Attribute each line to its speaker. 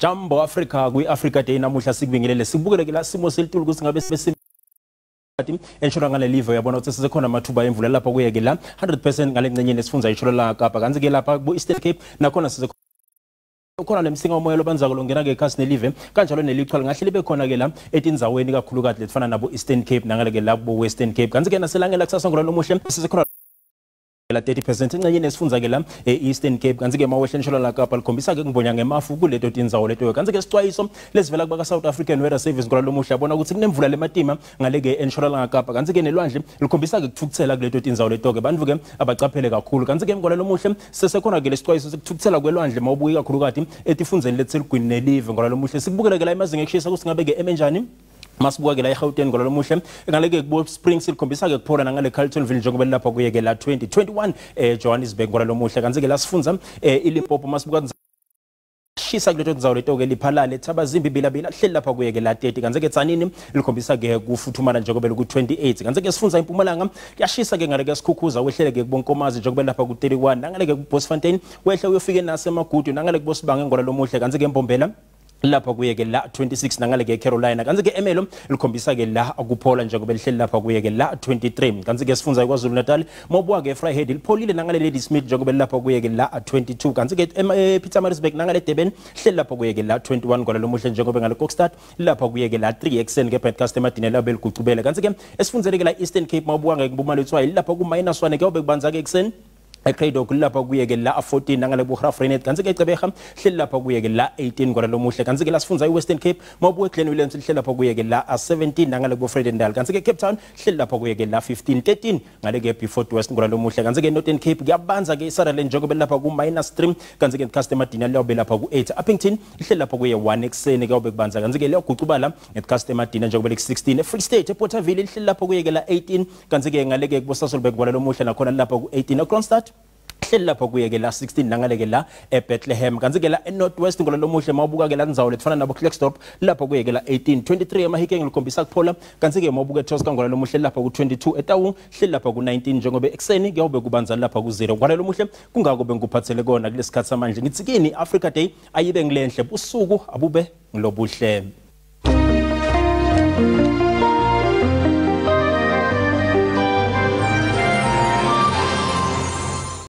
Speaker 1: Jambo Africa kwi-Africa Day namuhla sikubingelele sibukele ke la simo selitulu ukuthi ngabe entshonalanga lelive. Uyabona ukuthi sesekhona amathuba emvula lapha kuye ke la 100% ngale ngcenye nesifundza iShonalanga Kapa, kanti ke lapha ku-Eastern Cape nakhona khona lemsinga umoya lobanzako longena ke ekhasi nelive, kanjalo nelichwa lingahle libe khona ke la etindzaweni kakhulukati letifana nabo Eastern Cape nangale ke la kubo Western Cape. Kanti ke naselangeni lakusasa ngolwa sesekhona la 30% ingcenye nesifundza ke la e-Eastern Cape, kanti ke mawehle entshonalanga Kapa likhombisa ke kubonya ngemafu kuleto tindzawo leto. Kanti ke sicwayiso lesivela kubaka South African Weather Service ngolwa lomuhla, yabona ukuthi kunemvula lematima ngale ke entshonalanga Kapa, kanti ke nelwandle likhombisa ke kuthukuthela kuleto tindzawo leto ke bantfu ke abacaphele kakhulu. Kanti ke ngolwa lomuhle sesekhona ke lesicwayiso sekuthukuthela kwelwandle mawubuke kakhulukati etifundzeni letiseligwini nelive. Ngolwa lomuhle sikubukele ke la emazinga ekushisa ukuthi ngabe ke emenjani. Masibuka ke la eGauteng ngolwa lomuhle ngale ke kubo Springs likhombisa ke kuphola nangale Carltonville njengoba lapha kuye ke la 20 21 Johannesburg ngolwa lomuhle. Kanti ke la sifundza iLimpopo masibuka shisa kuleto ndzawo leto ke liphalale Thabazimbi Bilabila hleli lapha kuye ke la 30, kanti ke Tzaneen likhombisa ke kufuthumala njengoba ku 28. Kanti ke sifundza iMpumalanga kuyashisa ke ngale ke Sikhukhuza wehlele ke kubonkomazi njengoba lapha ku 31, nangale ke ku Bosfontein wehle uyofike nasemagudu nangale ku Bosibange ngolwa lomuhle. Kanti ke Mbombela lapha kuye ke la 26 nangale ke Carolina. Kanti ke Emelo likhombisa ke la kuphola njengoba lihleli lapha kuye ke la 23. Kanti ke sifundza KwaZulu Natal mawubuka ke Vryheid lipholile nangale Ladysmith njengoba lapha kuye ke la 22. Kanti ke Pietermaritzburg nangale Durban hleli lapha kuye ke la 21 ngolwa lomuhle njengoba ngale Kokstad lapha kuye ke la 3 ekuseni ke broadcast emadini labe ligucubele. Kanti ke esifundzeni ke la Eastern Cape mawubuka ngeke Mpumalanga lapha ku -1 ke kubanza ke ekuseni eCradock lapha kuye ke la 14 nangale ku Graaff-Reinet. Kanti ke Gqeberha hleli lapha kuye ke la 18 ngolwa lomuhle. Kanti ke la sifundza iWestern Cape mawubuka Glen Williams lihleli lapha kuye ke la 17 nangale ku Vredendal. Kanti ke Cape Town hleli lapha kuye ke la 15 13 ngale ke Beaufort West ngolwa lomuhle. Kanti ke Northern Cape kuyabanza ke iSutherland njengoba lapha ku -3, kanti ke Customer Dina liyobe lapha ku 8. Upington lihleli lapha kuye 1 ekuseni kuyobe kubanza, kanti ke liyagucubala ngeCustomer Dina njengoba liku 16. eFree State ePorterville lihleli lapha kuye ke la 18, kanti ke ngale ke kuboSasolburg ngolwa lomuhle nakhona lapha ku 18. eKroonstad hleli lapha kuye ke la 16 nangale ke la eBethlehem. Kanti ke la eNorth West ngolwa lomuhle mawubuka ke la ndzawo letifana nabo Klerksdorp lapha kuye ke la 18 23. EMahikeng likhombisa kuphola, kanti ke mawubuka eTosca ngolwa lomuhle lapha ku 22. eTaung hleli lapha ku 19 njengoba ekuseni kuyawube kubanza lapha ku 0 ngolwa lomuhle. Kungako bengikuphathele kona kulesikhathi samanje. Ngithi kini Africa Day ayibe ngilenhle, busuku abube ngilobuhle.